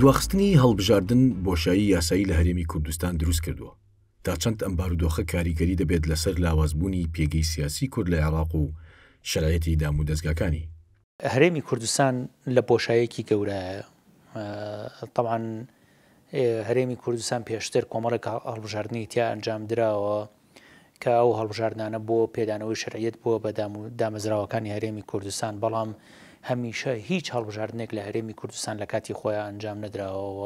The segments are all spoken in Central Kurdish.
دواخستنی هەڵبژاردن بۆشایی یاسایی لە هەرێمی کوردستان دروست کردووە. تا چەند ئەم بارودۆخە کاریگەری دەبێت لەسەر لاوازبوونی پێگەی سیاسی کورد لە عێراق و شەرعیەتی دامودەزگاکانی؟ هەرێمی کوردستان لە بۆشایەکی گەورایە. تەبعەن هەرێمی کوردستان پێشتر کۆمەڵێک هەڵبژاردنی تیا ئەنجام دراوە کە ئەو هەڵبژاردنانە بۆ پێدانەوەی شەرعیەت بووە بە دامەزراوەکانی هەرێمی کوردستان، بەڵام هەمیشە هیچ هەڵبژاردنێک لە هەرێمی کوردستان لە کاتی خۆیان ئەنجام نەدراوە و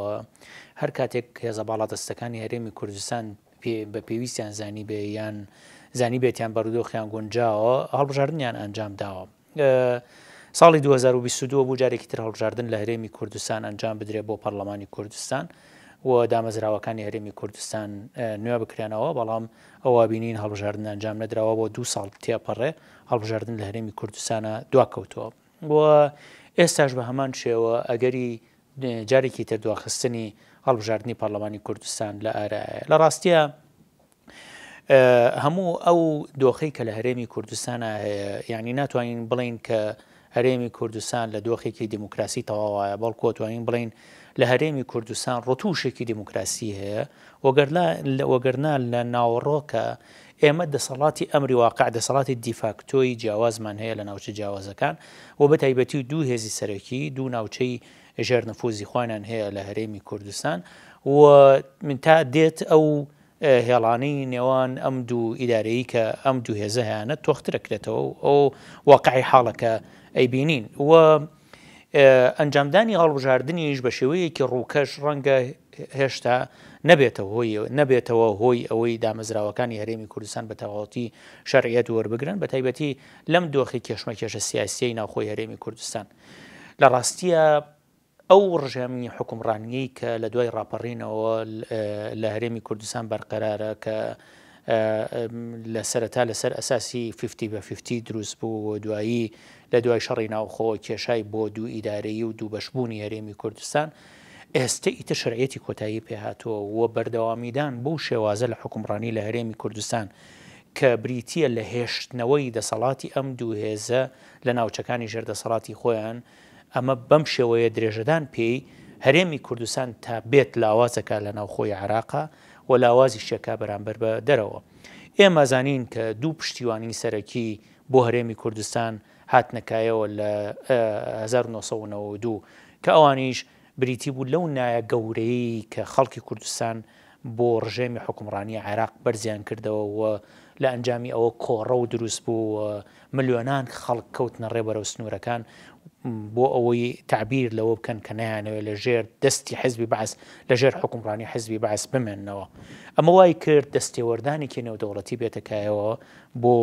هەر کاتێک هێزە باڵادەستەکانی هەرێمی کوردستان بە پێویستیان زانیبێ یان زانیبێتیان بارودۆخیان گونجاوە هەڵبژاردنیان ئەنجام داوە. ساڵی 2022 بوو جارێکی تر هەڵبژاردن لە هەرێمی کوردستان ئەنجام بدرێ بۆ پەرلەمانی کوردستان و دامەزراوەکانی هەرێمی کوردستان نوێ بکرێنەوە، بەڵام ئەوە بینین هەڵبژاردن ئەنجام نەدراوە بۆ دوو ساڵ تێپەڕێ هەڵبژاردن لە هەرێمی کوردستانە دواکەوتووە و ئێستاش بە هەمان شێوە ئەگەری جارێکی تر دواخستنی هەڵبژاردنی پەرلەمانی کوردستان لە ئارایە. لە ڕاستیە هەموو ئەو دۆخەی کە لە هەرێمی کوردستانە هەیە یعنی ناتوانین بڵین کە هەرێمی کوردستان لە دۆخێکی دیموکراسی تەواوایە بەڵکو توانین بڵین لە هەرێمی کوردستان ڕتوشێکی دیموکراسی هەیە وەگەرنا لە ناوەڕۆکە ئێمە دەسەڵاتی ئەمری واقع دەسەڵاتی دیفاکتۆی جیاوازمان هەیە لە ناوچە جیاوازەکان و بە تایبەتی دوو هێزی سەرەکی دوو ناوچەی ژێر نفوزی خۆیان هەیە لە هەرێمی کوردستان و تا دێت ئەو هێڵانەی نێوان ئەم دوو ئیدارەیی کە ئەم دوو هێزە هەیانە تۆخترەکرێتەوە و ئەو واقعی حاڵە کە ئەیبینین و ئەنجامدانی هەڵبژاردنیش بە شێوەیەکی ڕووکەش ڕەنگە هێشتا نەبێتە هۆی نەبێتەوە هۆی ئەوەی دامەزراوەکانی هەرێمی کوردستان بە تەواوەتی شەرعیەت وەربگرن بە تایبەتی لەم دۆخی کێشمەکێشە سیاسیەی ناوخۆی هەرێمی کوردستان لە ڕاستیە ئەو ڕژێمی حوکمڕانییەی کە لە دوای ڕاپەڕینەوە لە هەرێمی کوردستان بەرقەرارە کە لە سەرەتا لەسەر ئەساسی فیفتی بە فیفتی دروست بوو و دوایی لە دوای شەڕی ناوخۆ کێشای بۆ دوو ئیدارەیی و دوو بەشبوونی هەرێمی کوردستان ئێستە ئیتر شەرعیەتی کۆتایی پێهاتووە و بەردەوامیدان بەو شێوازە لە حوکمڕانی لە هەرێمی کوردستان کە بریتییە لە هێشتنەوەی دەسەڵاتی ئەم دوو هێزە لە ناوچەکانی ژێر دەسەڵاتی خۆیان ئەمە بەم شێوەیە درێژەدان پێی هەرێمی کوردستان تا بێت لاواز ئەکا لە ناوخۆی عێراقا و لاوازیشی ئەکا بەرامبەر بە دەرەوە. ئێمە زانین کە دوو پشتیوانی سەرەکی بۆ هەرێمی کوردستان هاتنە کایەوە لە 1992 کە ئەوانیش بریتی بوو لەو نایە گەورەیەی کە خەڵکی کوردستان بۆ ڕژێمی حوکمڕانی عێراق بەرزیان کردەوە و لە ئەنجامی ئەوە کۆڕەو دروست بوو و ملیۆنان خەڵک کەوتنە ڕێ بەرەو سنوورەکان بۆ ئەوەی تەعبیر لەوە بکەن کە نایانەوێت لە ژێر دەستی حزبی بەعس لە ژێر حوکمڕانی حزبی بەعس بمێننەوە. ئەمە وای کرد دەستێوەردانێکی نێودەوڵەتی بێتە کایەوە بۆ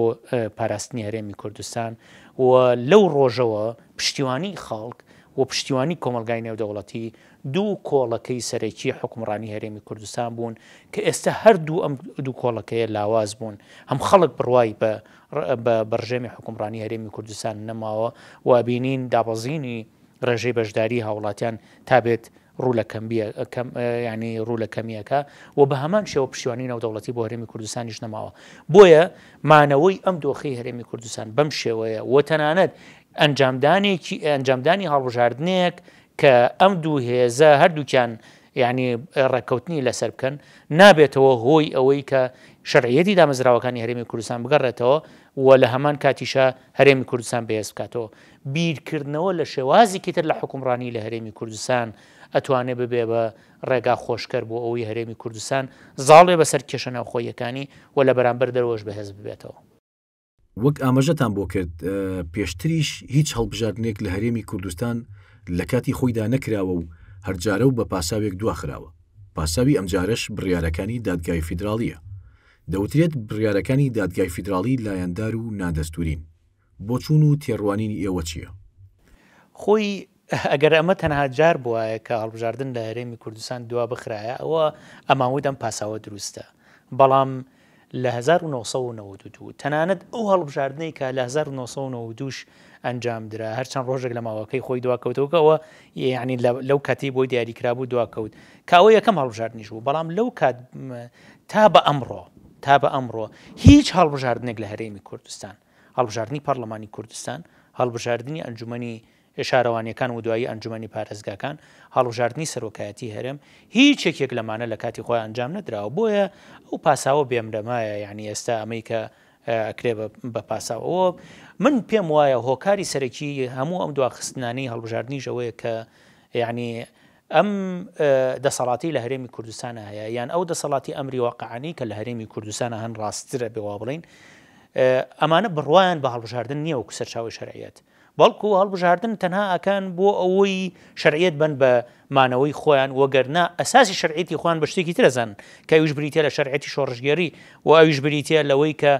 پاراستنی هەرێمی کوردستان و لەو ڕۆژەوە پشتیوانی خەڵک و پشتیوانی کۆمەڵگای نێودەوڵەتی دوو کۆڵەکەی سەرەکی حوکمڕانی هەرێمی کوردستان بوون کە ئێستا هەردوو ئەم دوو کۆڵەکەیە لاواز بوون هەم خەڵک بڕوای بە بە ڕژێمی حوکمڕانی هەرێمی کوردستان نەماوە و ئەبینین دابەزینی ڕێژەی بەشداری هاوڵاتیان تا بێت ڕوو لە کەمبیە کەم یعنی ڕوو لە کەمیەکە و بە هەمان شێوە پشتیوانی نێودەوڵەتی بۆ هەرێمی کوردستانیش نەماوە بۆیە مانەوەی ئەم دۆخی هەرێمی کوردستان بەم شێوەیە و تەنانەت ئەنجامدانێکی ئەنجامدانی هەڵبژاردنێک کە ئەم دوو هێزە هەردووکیان یعنی ڕێککەوتنی لەسەر بکەن نابێتەوە هۆی ئەوەی کە شەرعیەتی دامەزراوەکانی هەرێمی کوردستان بگەڕێتەوە و لە هەمان کاتیشا هەرێمی کوردستان بەهێز بکاتەوە. بیرکردنەوە لە شێوازێکی تر لە حوکمڕانی لە هەرێمی کوردستان ئەتوانێ ببێ بە ڕێگا خۆشکەر بۆ ئەوەی هەرێمی کوردستان زاڵ بێ بەسەر کێشە ناوخۆییەکانی و لە بەرامبەر دەرەوەش بەهێز ببێتەوە. وەک ئاماژەتان بۆ کرد پێشتریش هیچ هەڵبژاردنێک لە هەرێمی کوردستان لە کاتی خۆیدا نەکراوە و هەرجارە و بە پاساوێک دواخراوە، پاساوی ئەمجارەش بڕیارەکانی دادگای فیدراڵییە. دەوترێت بڕیارەکانی دادگای فیدراڵی لایەندار و نادەستوورین. بۆچوون و تێڕوانینی ئێوە چییە؟ خۆی ئەگەر ئەمە تەنها جار بوایە کە هەڵبژاردن لە هەرێمی کوردستان دوا بخرایە ئەوە ئەمانوت ئەم پاساوە دروستە بەڵام لە 1992 تەنانەت ئەو هەڵبژاردنەی کە لە 1992 ش ئەنجام درا هەر چەند ڕۆژێک لە ماوەکەی خۆی دواکەوتەوە کە ئەوە یعنی لەو کاتی بۆی دیاریکرابوو دواکەوت کە ئەوە یەکەم هەڵبژاردنیش بوو بەڵام لەو کات تا بە ئەمڕۆ تا بە ئەمڕۆ هیچ هەڵبژاردنێک لە هەرێمی کوردستان هەڵبژاردنی پەڕلەمانی کوردستان، هەڵبژاردنی ئەنجومەنی شارەوانیەکان ودوایی ئەنجومەنی پارێزگاکان، هەڵبژاردنی سەرۆکایەتی هەرێم، هیچ یەکێک لەمانە لە کاتی خۆی ئەنجام نەدراوە، بۆیە ئەو پاساوە بێمرەمایە، یانی ئێستا ئەمەی کە ئەکرێ بە پاساو ئەوە من پێم وایە هۆکاری سەرەکی هەموو ئەم دواخستنانەی هەڵبژاردنیش ئەوەیە کە یعنی ئەم دەسەڵاتی لە هەرێمی کوردستانە هەیە یان ئەو دەسەڵاتی ئەمری واقعانی کە لە هەرێمی کوردستانە هەن ڕاستترە بێ وا بڵین ئەمانە بڕوایان بە هەڵبژاردن نییە وەکو سەرچاوی شەرعیەت بەڵکو هەڵبژاردن تەنها ئەکەن بۆ ئەوەی شەرعیەت بەن بە مانەوەی خۆیان وەگەرنا ئەساسی شەرعیەتی خۆیان بە شتێکی تر ئەزانن کە ئەویش بریتیە لە شەرعیەتی شۆڕشگێڕی و ئەویش بریتیە لەوەی کە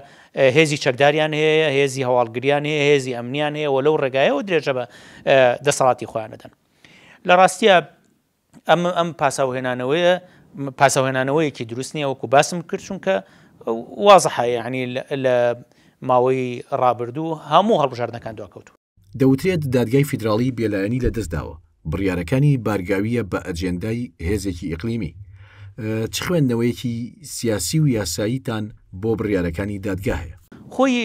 هێزی چەکداریان هەیە هێزی هەواڵگریان هەیە هێزی ئەمنیان هەیە و لەو ڕێگایەوە درێژە بە دەسەڵاتی خۆیان دەدەن لە ڕاستیە ئەم ئەم پاساوهێنانەوەیە پاساوهێنانەوەیەکی دروست نییە وەکو باسم کرد چونکە وازحە یعنی لە ماوەی ڕابردوو هەموو هەڵبژاردنەکان دواکەوتوون. دەوترێت دادگای فیدراڵی بێلایەنی لەدەستداوە، بڕیارەکانی بارگاوییە بە ئەجێندای هێزێکی ئیقلیمی. چ خوێندنەوەیەکی سیاسی و یاساییتان بۆ بڕیارەکانی دادگا هەیە؟ خۆی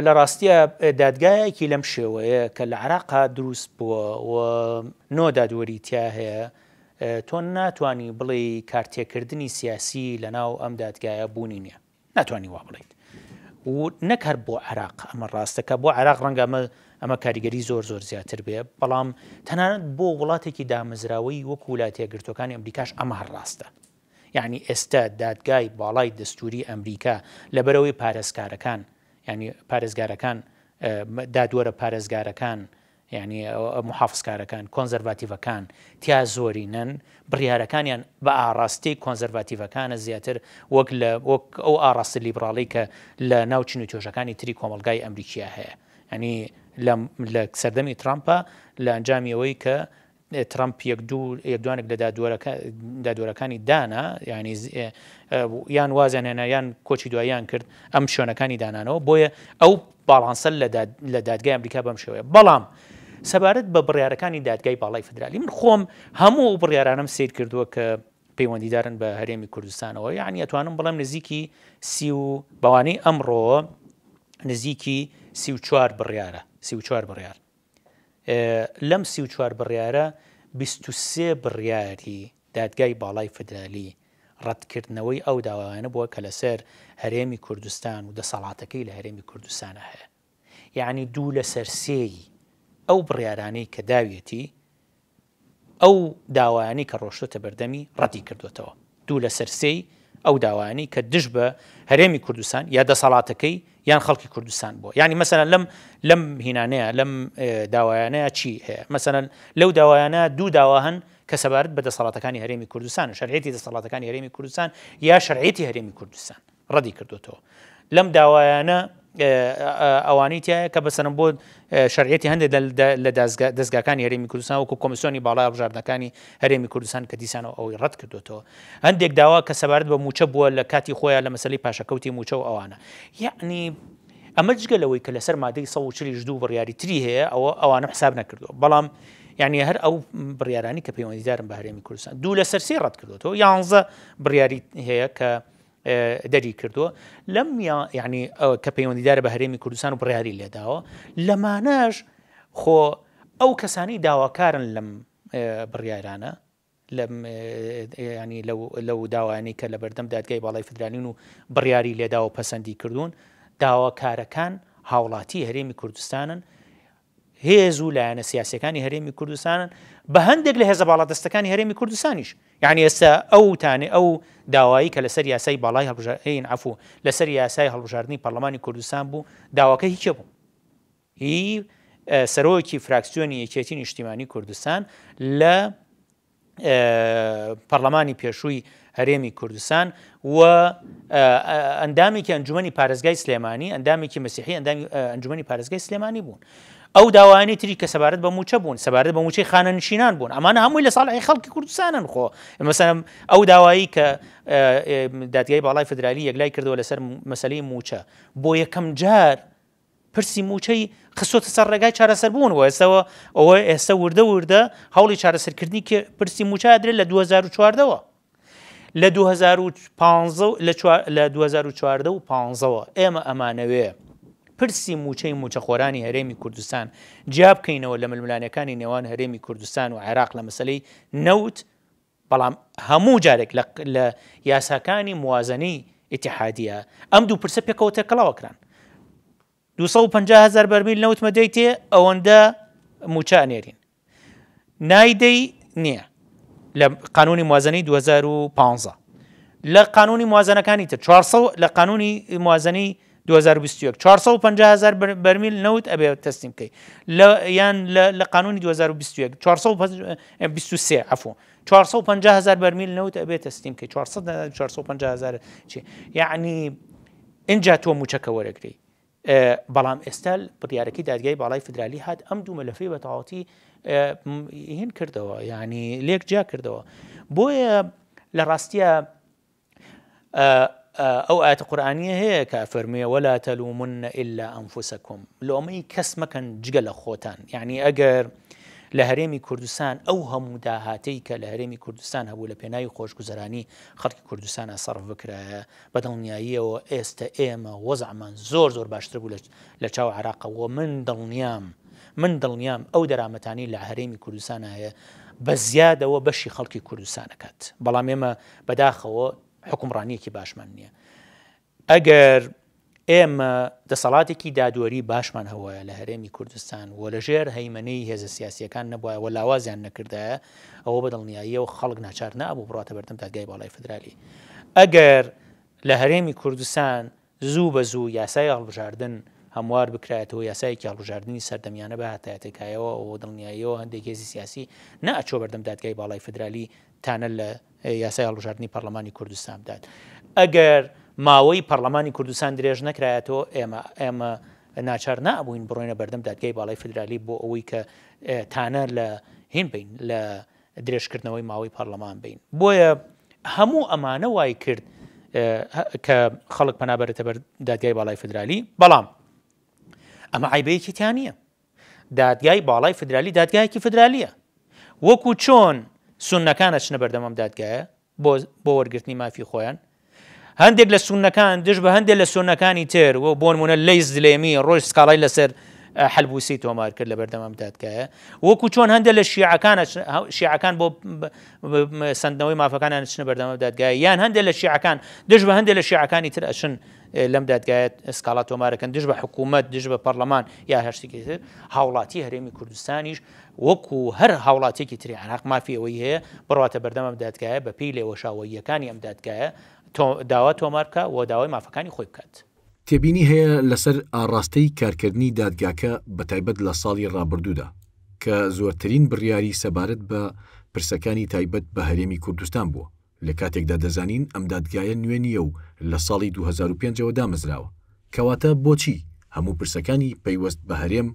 لە ڕاستیا دادگایەکی لەم شێوەیە کە لە عێراقا دروست بووە و نۆ دادوەری تیا هەیە، تۆ ناتوانی بڵێی کارتێکردنی سیاسی لەناو ئەم دادگایە بوونی نییە. ناتوانی وا بڵێیت و نەک هەر بۆ عێراق ئەمە ڕاستە کە بۆ عێراق ڕەنگە ئەمە ئەمە کاریگەری زۆر زۆر زیاتر بێ بەڵام تەنانەت بۆ وڵاتێکی دامەزراوەی وەکو وڵاتە یەکگرتووەکانی ئەمریکاش ئەمە هەر ڕاستە. یعنی ئێستا دادگای باڵای دەستوری ئەمریکا لەبەرەوەی پارێزکارەکان یعنی پارێزگارەکان دادوەرە پارێزگارەکان یانی موحافزکارەکان، کۆنزەرڤاتیڤەکان، تیا زۆرینەن، بڕیارەکانیان بە ئاڕاستەی کۆنزەرڤاتیڤەکانە زیاتر وەک لە وەک ئەو ئاڕاستە لیبڕاڵەی کە لە ناو چین و توێژەکانی تری کۆمەڵگای ئەمریکیا هەیە. یانی لە لە سەردەمی ترامپا لە ئەنجامی ئەوەی کە ترەمپ یەک دوو یەک دوانێک لە دادوەرەکە دادوەرەکانی دانا یانی یان وازیان هێنا یان کۆچی دواییان کرد ئەم شوێنەکانی دانانەوە بۆیە ئەو باڵانسە لە دادگای ئەمریکا بەم شێوەیە بەڵام سەبارەت بە بڕیارەکانی دادگای باڵای فدرالی من خۆم هەموو ئەو بڕیارانم سیر کردووە کە پەیوەندیدارن بە هەرێمی کوردستانەوە یعنی ئەتوانم بڵێم نزیکی سی و بەوانەی ئەمڕۆ نزیکی 34 بڕیارە 34 بڕیار لەم 34 بڕیارە 23 بڕیاری دادگای باڵای فدرالی ڕەتکردنەوەی ئەو داوایانە بووە کە لەسەر هەرێمی کوردستان و دەسەڵاتەکەی لە هەرێمی کوردستانا هەیە. یەعنی دوو لەسەر سێی ئەو بڕیارانەی کە داویەتی، ئەو داوایانەی کە ڕۆشتۆتە بەردەمی ڕەتی کردۆتەوە. دوو لەسەر سێی ئەو داوایانەی کە دژ بە هەرێمی کوردستان یا دەسەڵاتەکەی یان خەڵکی کوردستان بووە. یەعنی مەسەلەن لەم لەم هینانەیە لەم داوایانەیە چی هەیە؟ مەسەلەن لەو داوایانە دوو داوا هەن کە سەبارەت بە دەسەڵاتەکانی هەرێمی کوردستان، شەرعیەتی دەسەڵاتەکانی هەرێمی کوردستان یا شەرعیەتی هەرێمی کوردستان ڕەدی کردوێتەوە. لەم داوایانە ئەوانەی تایە کە بەسەرم بۆ شەرعیەتی هەندێک لە دەستگاکانی هەرێمی کوردستان وەکو کۆمیسیۆنی باڵای هەڵبژاردنەکانی هەرێمی کوردستان کە دیسانەوە ئەوەی ڕەت کردوێتەوە. هەندێک داوا کە سەبارەت بە موچە بووە لە کاتی خۆیان لە مەسەلەی پاشەکەوتی موچە و ئەوانە. یەعنی ئەمە جگە لەوەی کە لەسەر مادەی 140 یش دوو بڕیاری تری هەیە ئەوە ئەوانم حساب نەکردووە بەڵام یعنی هەر ئەو بڕیارانی کە پەیوەندیدارن بە هەرێمی کوردستان دوو لەسەر سێ ڕەت کردوەوە یانزە بڕیاری هەیە کە دەری کردووە لەم یعنی کە پەیوەندیدارە بە هەرێمی کوردستان و بڕیاری لێداوە لەمانەش خۆ ئەو کەسانی داواکارن لەم بڕیارانە لەم یانی لەو لەو داوایانەی کە لەبەردەم دادگای باڵای فدرالین و بڕیاری لێداوە و پەسەندی کردوون، داواکارەکان هاوڵاتی هەرێمی کوردستانن، هێز و لایەنە سیاسیەکانی هەرێمی کوردستانن، بە هەندێک لە هێزە باڵادەستەکانی هەرێمی کوردستانیش. یعنی ئێستا ئەو تانێ ئەو داوایی کە لەسەر یاسای باڵای هەڵبژاردن عەفو لەسەر یاسای هەڵبژاردنی پەرلەمانی کوردستان بوو، داواکە هی کێ بوو؟ هی سەرۆکی فراکسیۆنی یەکێتی نیشتیمانی کوردستان لە پەرلەمانی پێشووی هەرێمی کوردستان و ئەندامێکی ئەنجومی پارێزگای سلێمانی ئەندامێکی مەسیحی ئەندامی ئەنجومی پارێزگای سلێمانی بوون. ئەو داوایانی تری کە سەبارەت بە موچە بوون سەبارەت بە موچەی خانەنشینان بوون ئەمانە هەمووی لە ساڵحی خەڵکی کوردستانن خۆ مەسەلەن ئەو داوایی کە دادگای باڵای فدرالی یەکلای کردەوە لەسەر مەسەلەی موچە بۆ یەکەم جار پرسی مووچەی خستۆتە سەر ڕێگای چارەسەربوون و ئێستەوە ئەوە ئێستا وردە وردە هەوڵی چارەسەرکردنی پرسی مووچە ئەدرێت لە 2014ەوە لە 2015 لە 2014 و 15ەوە ئێمە ئەمانەوێ پرسی مووچەی مووچەخۆرانی هەرێمی کوردستان جیا بکەینەوە لە ململانێکانی نێوان هەرێمی کوردستان و عێراق لە مەسەلەی نەوت، بەڵام هەموو جارێک لە یاساکانی موازەنەی ئیتیحادیە ئەم دوو پرسە پێکەوە تێکەڵاوە کران. 250 هەزار بەرمیل نەوتمە دەیتێ ئەوەندە مووچە ئەنێرین. نایدەی نییە لە قانونی موازنەی 2015 لە قانونی موازنەکانی تر 400 لە قانونی موازنەی 2021 450 هزار بەرمیل نەوت ئەبێ تەسلیم بکەی لە یان لە قانونی 2021 423 عفو 450 هزار بەرمیل نەوت ئەبێ تەسلیم بکەی 400 450 هزار چی یعنی اینجا تۆ موچەکە وەرەگری بەڵام ئێستا بڕیارەکەی دادگای باڵای فیدرالی هات ئەم دوو مەلەفەی بە تەواوەتی هین کردەوە یعنی لێک جیا کردەوە بۆیە لە ڕاستیە ئەو ئاەتە قورآانیە هەیە کە فەرمووێ ولا تلومن إلا أنفسكم لۆمەی کەس مەکەن جگە لە خۆتان یعنی ئەگەر لە هەرێمی کوردستان ئەو هەموو داهاتەی کە لە هەرێمی کوردستان هەبوو لە پێناوی خۆشگوزەرانی خەڵکی کوردستانە سەرف بکرایە بە دڵنیاییەوە ئێستە ئێمە وەزعمان زۆر زۆر باشتر بوو لە چاو عێراقە و من دڵنیام من دڵنیام ئەو دەرامەتانەی لە هەرێمی کوردستانا هەیە بە زیادەوە بەشی خەڵکی کوردستان ئەکات بەڵام ئێمە بەداخەوە حوکمڕانیەکی باشمان نییە ئەگەر ئێمە دەسەڵاتێکی دادوەری باشمان هەوایە لە هەرێمی کوردستان و لەژێر هەیمەنەی هێزە سیاسیەکان نەبوایە و لاوازیان نەکردایە ئەوە بە دڵنیاییەوە خەڵک ناچار نەئەبوو بڕاتە بەردەم دادگای باڵای فدرالی ئەگەر لە هەرێمی کوردستان زوو بە زوو یاسای هەڵبژاردن هەموار بکرایەتەوە یاسایەکی هەڵبژاردنی سەردەمیانە بهاتایەتە کایەوە ئەوە دڵنیاییەوە هەندێک هێزی سیاسی نەئەچووە بەردەم دادگای باڵای فدرالی تانە لە یاسای هەڵبژاردنی پەڕلەمانی کوردستان بدات. ئەگەر ماوەی پەڕلەمانی کوردستان درێژ نەکرایەتەوە ئێمە ئێمە ناچار نابووین بڕۆینە بەردەم دادگای باڵای فدرالی بۆ ئەوەی کە تانە لە هین بین لە درێژکردنەوەی ماوەی پەڕلەمان بین. بۆیە هەموو ئەمانە وای کرد کە خەڵک پەنا بەرێتە بەر دادگای باڵای فدرالی بەڵام ئەمە عیبەیەکی تیا نییە. دادگای باڵای فدرالی دادگایەکی فدرالیە وەکو چۆن سوننەکان ئەچنە بەردەم ئەم دادگایە بۆ بۆ وەرگرتنی مافی خۆیان هەندێک لە سوننەکان دژ بە هەندێک لە سوننەکانی تر و بۆ نمونە لەیس دلێمی ڕۆژ سکاڵای لەسەر حەلبوسی تۆمار کرد لە بەردەم ئەم دادگایە وەکو چۆن هەندێک لە شیعەکان شیعەکان بۆ سندنەوەی مافەکانیان چنە بەردەم دادگایە یان هەندێک لە شیعەکان دژ بە هەندێک لە شیعەکانی تر ئەچن لەم دادگایە سکاڵا تۆمارەکەن دژ بە حکوومەت دژ بە پەرلەمان یا هەر شتێکی تر هاوڵاتی هەرێمی کوردستانیش وەکو هەر هاوڵاتیەکی تری عێراق مافی ئەوەی هەیە بڕاتە بەردەم ئەم دادگایە بە پێی لێوەشاوەییەکانی ئەم دادگایە داوا تۆمار بکە و داوای مافەکانی خۆی بکات. تێبینی هەیە لەسەر ئاڕاستەی کارکردنی دادگاکە بەتایبەت لە ساڵی ڕابردوودا کە زۆرترین بڕیاری سەبارەت بە پرسەکانی تایبەت بە هەرێمی کوردستان بووە، لە کاتێکدا دەزانین ئەم دادگایە نوێ نییە و لە ساڵی 2005 ەوە دامەزراوە، کەواتە بۆچی هەموو پرسەکانی پەیوەست بە هەرێم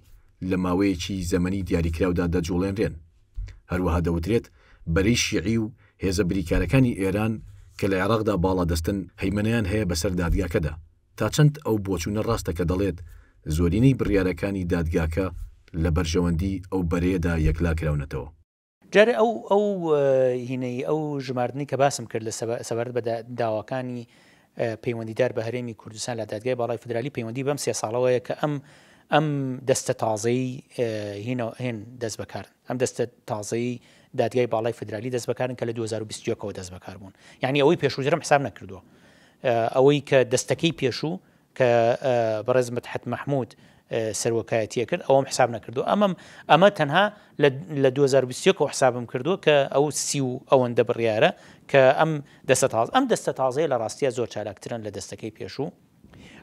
لە ماوەیەکی زەمەنی دیاریکراودا دەجوڵێنرێن؟ هەروەها دەوترێت بەرەی شیعی و هێزە بریکارەکانی ئێران کە لە عێراقدا باڵادەستن هەیمەنەیان هەیە بەسەر دادگاکەدا، تا چەند ئەو بۆچوونە ڕاستە کە دەڵێت زۆرینەی بڕیارەکانی دادگاکە لە بەرژەوەندی ئەو بەرەیەدا یەکلاکراونەتەوە؟ جارێ ئەو ئەو هینەی ئەو ژماردنەی کە باسم کرد لە سەبارەت بە داواکانی پەیوەندیدار بە هەرێمی کوردستان لە دادگای باڵای فدرالی پەیوەندی بەم سێ ساڵەوەیە کە ئەم ئەم دەستە تازەی هینەوە هێن دەست بەکارن ئەم دەستە تازەی دادگای باڵای فدرالی دەست بەکارن کە لە 2021ەوە دەست بەکار بوون یعنی ئەوەی پێشووترم حساب نەکردووە ئەوەی کە دەستەکەی پێشوو کە بەڕێز مدحەت مەحمود سەرۆکایەتی ئەکرد ئەوەم حساب نەکردووە ئەمەم ئەمە تەنها لە 2021 ەوە حسابم کردووە کە ئەو سی و ئەوەندە بڕیارە کە ئەم دەستە تاز ئەم دەستە تازەیە لە ڕاستیە زۆر چالاکترن لە دەستەکەی پێشوو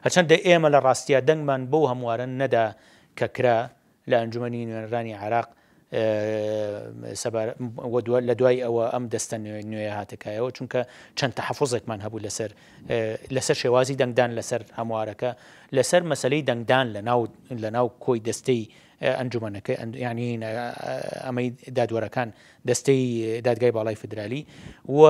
هەرچەندە ئێمە لە ڕاستیە دەنگمان بەو هەموارە نەدا کە کرا لە ئەنجومەنی نوێنەرانی عێراق لە دوای ئەوە ئەم دەستە نوێیە هاتە کایەوە چونکە چەند تەحەفوزێکمان هەبوو لەسەر لەسەر شێوازی دەنگدان لەسەر هەموارەکە لەسەر مەسلەی دەنگدان لە ناو لە ناو کۆی دەستەی ئەنجومەنەکە ینی ئەمەی دادوەرەکان دەستەی دادگای باڵای فیدرالی و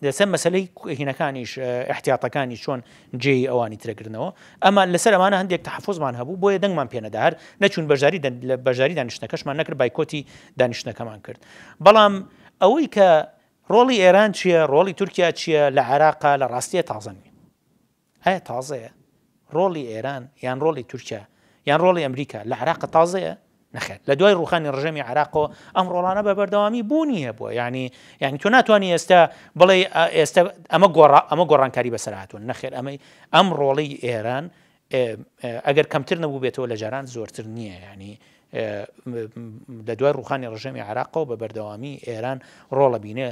لەسەر مەسلەی هینەکانیش احتیاطەکانی چۆن جێی ئەوانی ترەگرنەوە ئەمە لەسەر ئەمانە هەندێک تحفظمان هەبوو بۆیە دەنگمان پێنەدا هەر نەچوون بەشداری لە بەشداری دانیشتنەکەشمان نەکرد بایکۆتی دانیشتنەکەمان کرد بەڵام ئەوەی کە ڕۆڵی ئێران چییە ڕۆڵی تورکیا چییە لە عێراقا لە ڕاستیە تازە نیە ئایا تازەیە ڕۆڵی ئێران یان ڕۆڵی تورکیا؟ یان ڕۆڵی ئەمریکا لە عێراق تازەیە؟ نەخێر لە دوای ڕووخانی ڕژێمی عێراقەوە ئەم ڕۆڵانە بە بەردەوامی بوونی هەبووە یعنی یعنی تۆ ناتوانانی ئێستا بڵێ ئێستا ئەمە گۆڕا ئەمە گۆڕانکاری بەسەر هاتوون نەخێر ئەمەی ئەم ڕۆڵی ئێران ئەگەر کەمتر نەبوو بێتەوە لە جاران زۆرتر نییە ینی لە دوای ڕوخانی ڕژێمی عراقەوە بە بەردەوامی ئێران ڕۆڵە بینێ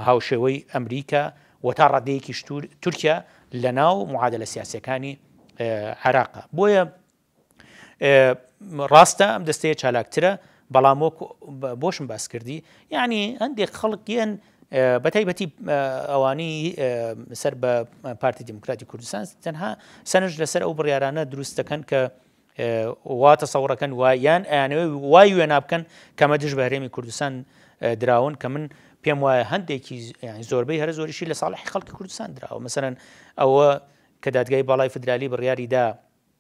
هاوشێوەی ئەمریکا و تا ڕادەیەکیش تورکیا لە ناو معادلە سیاسەکانی عراقە بۆیە ڕاستە ئەم دەستەیە چالاکترە بەڵام وەک بۆشم باس کردی یعنی هەندێک خەڵک یەن بە تایبەتی ئەوانی سەر بە پارتی دیموکراتی کوردستان تەنها سەرنج لەسەر ئەو بڕیارانە دروست دەکەن کە وا تەسەوڕەکەن و یان ئەیانەوەی وای وێنا بکەن کەمە دژ بە هەرێمی کوردستان دراون کە من پێم وایە هەندێکی زۆربەی هەرە زۆریشی لە ساڵحی خەڵکی کوردستان دراوە مەسەرەن ئەوە کە دادگای باڵای فدرالی بڕیاری دا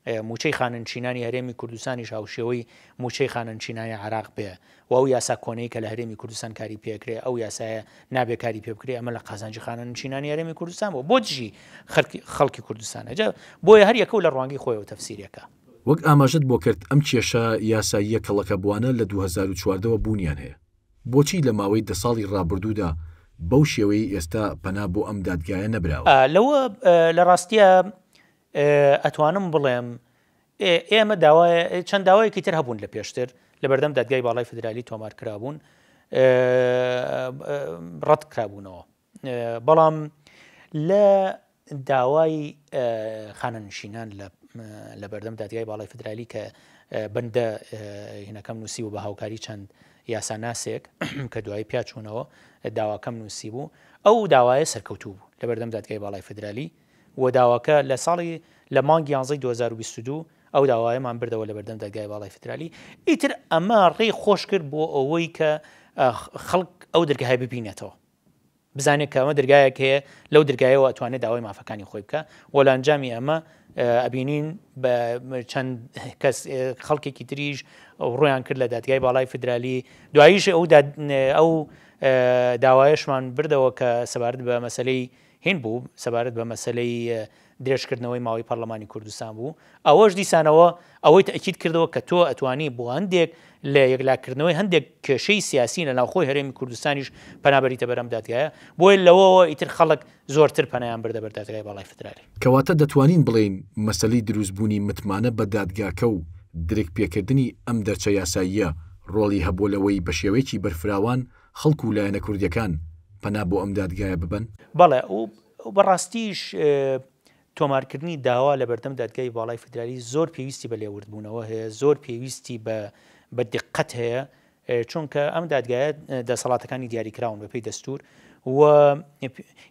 مووچەی خانەنشینانی هەرێمی کوردستانیش هاوشێوەی مووچەی خانەنشینانی عێراق بێ و ئەو یاسا کۆنەی کە لە هەرێمی کوردستان کاری پێکرێ ئەو یاسایە نابێ کاری پێ بکرێ ئەمە لە قازانجی خانەنشینانی هەرێمی کوردستان بوو بۆ دژی خەڵکی کوردستانە جا بۆیە هەر یەکە و لە ڕوانگەی خۆیەوە تەفسیرێکە. وەک ئاماژەت بۆ کرد ئەم کێشە یاساییە کەڵەکەبووانە لە 2014 وە بوونیان هەیە. بۆچی لە ماوەی دە ساڵی ڕابردوودا بەو شێوەیەی ئێستا پەنا بۆ ئەم دادگایە نەبراوە؟ لەوە لە ڕاستیا ئەتوانم بڵێم ئێمە داوای چەند داوایەکی تر هەبوون لە پێشتر لە بەردەم دادگای باڵای فدرالی تۆمار کرابوون ڕەت کرابوونەوە بەڵام لە داوای خانەنشینان لە بەردەم دادگای باڵای فدرالی کە بەندە هینەکەم نووسی و بە هاوکاری چەند یاساناسێک کە دوایی پیاچوونەوە داواکەم نووسی بوو ئەو داوایە سەرکەوتوو بوو لە بەردەم دادگای باڵای فدرالی و داواکە لە ساڵی لە مانگی یانزەی 2022 ئەو داوایەمان بردەوە لە بەردەم دادگای باڵای فیدرالی ئیتر ئەمە ڕێی خۆش کرد بۆ ئەوەی کە خەڵک ئەو دەرگای ببینێتەوە بزانێت کە ئەمە دەرگایەک هەیە لەو دەرگایەوە ئەتوانێت داوای مافەکانی خۆی بکە وە لە ئەنجامی ئەمە ئەبینین بە چەند کەس خەڵکێکی تریش ڕویان کرد لە دادگای باڵای فیدرالی دواییش ئەو ئەو داوایشمان بردەوە کە سەبارەت بە مەسلەی هین بوو سەبارەت بە مەسەلەی درێژکردنەوەی ماوەی پەرلەمانی کوردستان بوو، ئەوەش دیسانەوە ئەوەی تەئکید کردەوە کە تۆ ئەتوانی بۆ هەندێک لە یەکلاکردنەوەی هەندێک کێشەی سیاسی لە ناوخۆی هەرێمی کوردستانیش پەنا بەریتە بەر ئەم دادگایە، بۆیە لەوەوە ئیتر خەڵک زۆرتر پەنایان بردە بەر دادگای باڵای فیدرالی. کەواتە دەتوانین بڵێین مەسەلەی دروستبوونی متمانە بە دادگاکە و درک پێکردنی ئەم دەرچە یاساییە ڕۆڵی هەبووە لەوەی بە شێوەیەکی بەرفراوان خەڵک و لایەنە کوردیەکان پەنا بۆ ئەم دادگایە ببەن؟ بەڵێ و بەڕاستیش تۆمارکردنی داوا لە بەردەم دادگای باڵای فیدرالی زۆر پێویستی بە لێوردبوونەوە هەیە، زۆر پێویستی بە بە دیقەت هەیە، چونکە ئەم دادگایە دەسەڵاتەکانی دیاریکراون بەپێی دەستور و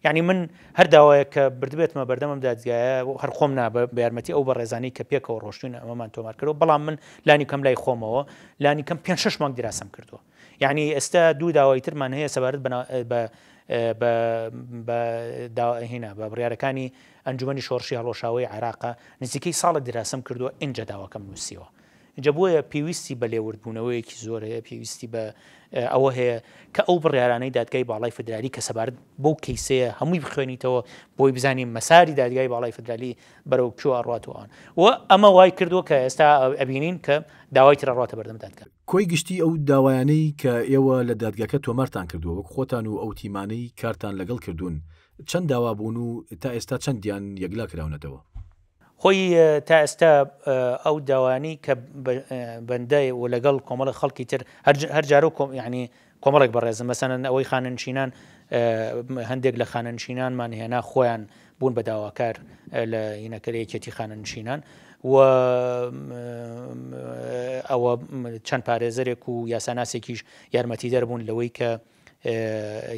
یعنی من هەر داوایەک کە بردبێتمە بەردەم ئەم دادگایە هەر خۆم نا بە یارمەتی ئەو بەڕێزانەی کە پێکەوە ڕۆشتوین ئەمەمان تۆمار کردەوە، بەڵام من لانی کەم لای خۆمەوە لانی کەم پێنج شەش مانگ دیراسەم کردووە. یەعنی ئێستا دوو داوای ترمان هەیە سەبارەت بە بە بە هینا بە بڕیارەکانی ئەنجومەنی شۆڕشی هەڵوەشاوەی عێراقە نزیکەی ساڵێک دراسەم کردووە ئینجا داواکەم نووسیوە اینجا بۆیە پێویستی بە لێوردبوونەوەیەکی زۆر هەیە پێویستی بە ئەوە هەیە کە ئەو بڕیارانەی دادگای باڵای فدرالی کە سەبارەت بەو کەیسەیە هەمووی بخوێنیتەوە بۆی بزانی مەساری دادگای باڵای فدرالی بەرەو کوێ ئەڕاتەوە و ئەمە وای کردووە کە ئێستا ئەبینین کە داوای تر ئەڕاتە بەردەم دادگا. کۆی گشتی ئەو داوایانەی کە ئێوە لە دادگاکە تۆمارتان کردووە وەک خۆتان و ئەو تیمانەی کارتان لەگەڵ کردوون چەند داوا بوون و تا ئێستا چەندیان یەکلا کراونەتەوە؟ خۆی تا ئێستا ئەو داوایانەی کە بەندە و لەگەڵ کۆمەڵێک خەڵکی تر هەر جارە و یانی کۆمەڵێک بەڕێزن مەسەلەن ئەوەی خانەنشینان هەندێک لە خانەنشینانمان هێنا خۆیان بوون بە داواکار لە هینەکە لە یەکێتی خانەنشینان و ئەوە چەند پارێزەرێک و یاساناسێکیش یارمەتیدەر بوون لەوەی کە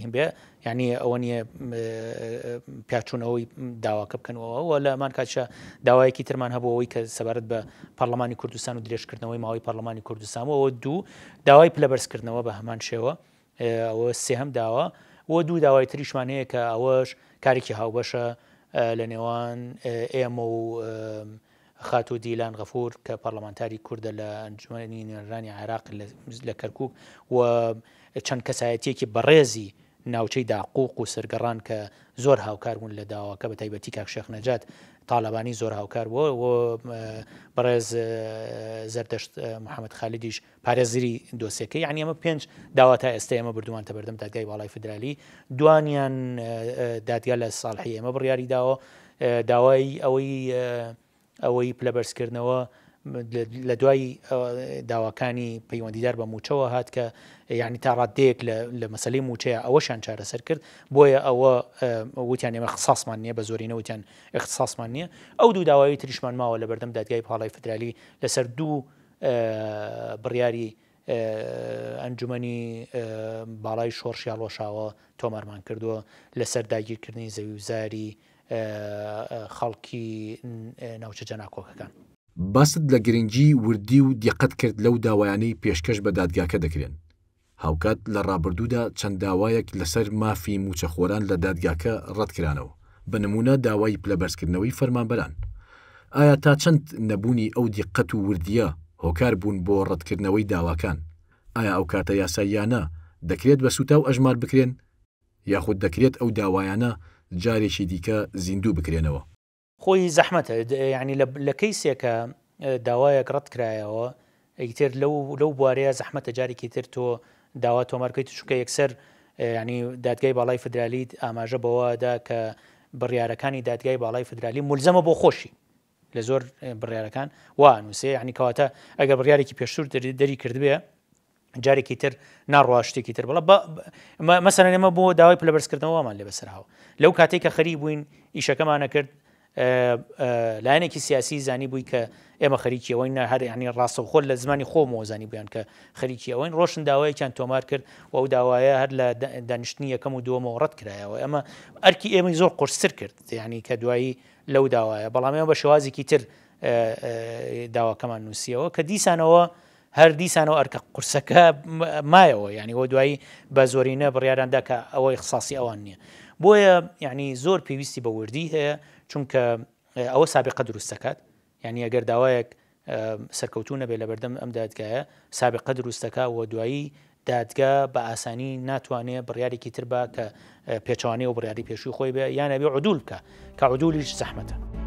هین بێ یعنی ئەوە نییە پیاچوونەوەی داواکە بکەنەوە و لە ئەمان کاتشە داوایەکی ترمان هەبوو ئەوەی کە سەبارەت بە پەرلەمانی کوردستان و درێژکردنەوەی ماوەی پەرلەمانی کوردستان ئەوە دوو داوای پلە بەرزکردنەوە بە هەمان شێوە ئەوە سێهەم داوا و دوو داوای تریشمان هەیە کە ئەوەش کارێکی هاوبەشە لە نێوان ئێمە و خاتوو دیلان غەفور کە پەرلەمانتاری کوردە لە ئەنجومەنی نوێنەرانی عێراق لە کەرکوک و چەند کەسایەتیەکی بەڕێزی ناوچەی داقوق و سەرگەڕان کە زۆر هاوکار بوون لە داواکە بە تایبەتی کاک شێخ نەجات تاالبانی زۆر هاوکار بووە و بەڕێز زەردەشت محەممەد خالیدیش پارێزری دۆسیەکە یعنی ئەمە پێنج داوا تا ئێستا ئێمە بردومانتە بەردەم دادگای باڵای فدرالی دوانیان دادگا لە ساڵحی ئێمە بڕیاری داوە داوای ئەوەی ئەوەی پلەبەرزکردنەوە لە دوای داواکانی پەیوەندیدار بە موچەوە هات کە یعنی تا ڕادەیەک لە مەسلەی موچەیە ئەوەشان چارەسەر کرد بۆیە ئەوە وتیان ئێمە اختصاصمان نییە بە زۆرینە وتیان اختصاصمان نییە ئەو دوو داوای تریشمان ماوە لە بەردەم دادگای باڵای فدرالی لەسەر دوو بڕیاری ئەنجومەنی باڵای شۆڕشی هەڵوەشاوە تۆمارمان کردووە لەسەر داگیرکردنی زەوی و زاری خەڵکی ناوچە جەناکۆکەکان. باست لە گرنگی وردی و دیقەت کرد لەو داوایانەی پێشکەش بە دادگاکە دەکرێن، هاوکات لە ڕابردوودا چەند داوایەک لەسەر مافی مووچەخۆران لە دادگاکە ڕەتکرانەوە، بە نموونە داوای پلەبەرزکردنەوەی فەرمانبەران. ئایا تا چەند نەبوونی ئەو دیققەت و وردییە هۆکار بوون بۆ ڕەتکردنەوەی داواکان؟ ئایا ئەو کارتە یاساییانە دەکرێت بە سووتاو ئەژمار بکرێن؟ یاخود دەکرێت ئەو داوایانە جارێکی دیکە زیندوو بکرێنەوە؟ خۆی زەحمەتە یانی لە کەیسێکە داوایەک ڕەت کرایەوە ئیتر لەو لەو بوارەیە زەحمەتە جارێکی تر تۆ داوا تۆمار بکەیت چونکە یەکسەر ینی دادگای باڵای فدرالی ئاماژە بەوەدا کە بڕیارەکانی دادگای باڵای فدرالی ملزەمە بۆ خۆشی لە زۆر بڕیارەکان وا نووسێ ینی کەواتە ئەگەر بڕیارێکی پێشتر دەری کردبێ جارێکی تر ناڕوا شتێکی تر بڵە مەسەلەن ئێمە بۆ داوای پلەبەرزکردنەوە وامان لێ بەسەرهاوە لەو کاتێک کە خەریک بووین ئیشەکەمانە کرد لایەنێکی سیاسی زانی بووی کە ئێمە خەریکی ئەوەین هەر ینی ڕاستەوخۆ لە زمانی خۆمەوە زانی بوویان کە خەریکی ئەوەین ڕۆشن داوایەکیان تۆمار کرد و ئەو داوایە هەر لە دانیشتنی یەکەم و دووەمەوە ڕەت کرایەوە ئەمە ئەرکی ئێمەی زۆر قورستر کرد ینی کە دوایی لەو داوایە بەڵام ئێمە بە شێوازێکی تر داواکەمان نووسیەوە کە دیسانەوە هەر دیسانەوە ئەرکە قورسەکە مایەوە یعنی وە دوایی بە زۆرینە بڕیاراندا کە ئەوە اختصاصی ئەوان نییە بۆیە یعنی زۆر پێویستی بە وردی هەیە چونکە ئەوە سابقە دروست دەکات یعنی ئەگەر داوایەک سەرکەوتوو نەبێت لە بەردەم ئەم دادگایە سابقە دروست دەکات و دوایی دادگا بە ئاسانی ناتوانێ بڕیارێکی تر با کە پێچەوانەی ئەو بڕیاری پێشووی خۆی بێ یان ئەبێ عدول بکە کە عدولیش زەحمەتە.